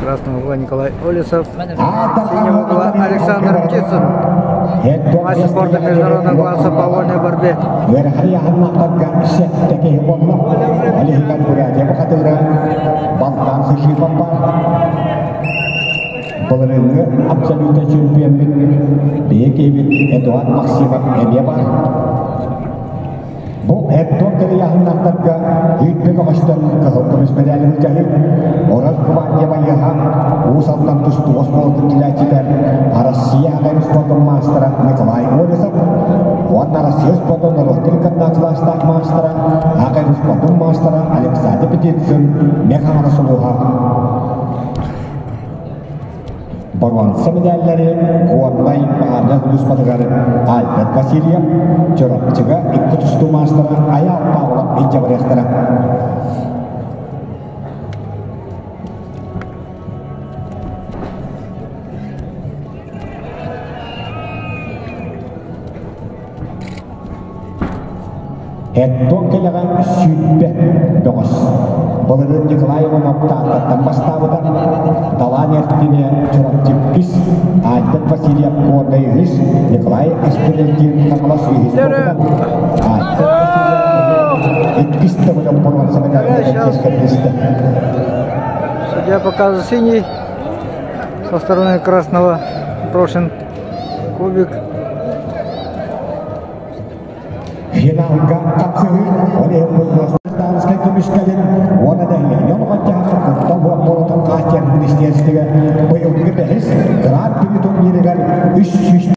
Красного угла Николай Олесов, синего угла Александр Птицын. Мастер спорта международного класса по вольной борьбе. Былырыыҥҥы абсолютно чемпиоммит биһиги Эдуард Максимов эмиэ баар. Бу Эддон кэлийаһыннардарга үүт бөҕөстөн кыһыл көмүс мэдээли былдьаһыы, Орос гвардия байыаһа, Уус Алдан тустуу оскуолатын килээччитэ, Россия аҕай спордун маастара Николай Олесов уонна Россия спордун норуоттар иккардынан кылаастаах маастара, аҕай спордун маастара Александр Петицын Мех Хаҥалас улууһа. Боруонса мэдээллэри Куорнай баһаарынай сулууспатыгар Альберт Васильев, Чурапчыга икки тустуу маастара Айаал Павлов илдьэ барыахтара. Эттон кэлэҕэ 20 бөҕөс. Былырыын Николай Иванов Тааттаттан бастаабыта. Далаан Эртине Чурапчы иккис, Альберт Васильев Куордай үһүс, Николай Аспирантин Хаҥалас үһүс буолбута. Альберт Васильев иккис төгүлүн боруонса медалынан чиэскэ Судья показывает синий со стороны красного брошен кубик. Финалга тапсыһыы ол иһин Бырдыастаанскай көмүскэлин уонна нэһилиэнньэ олоҕун-дьаһаҕын куттал суох буолуутун хааччыйар министиэристибэ быйылгы бэһис Гран-при турнирыгар 300.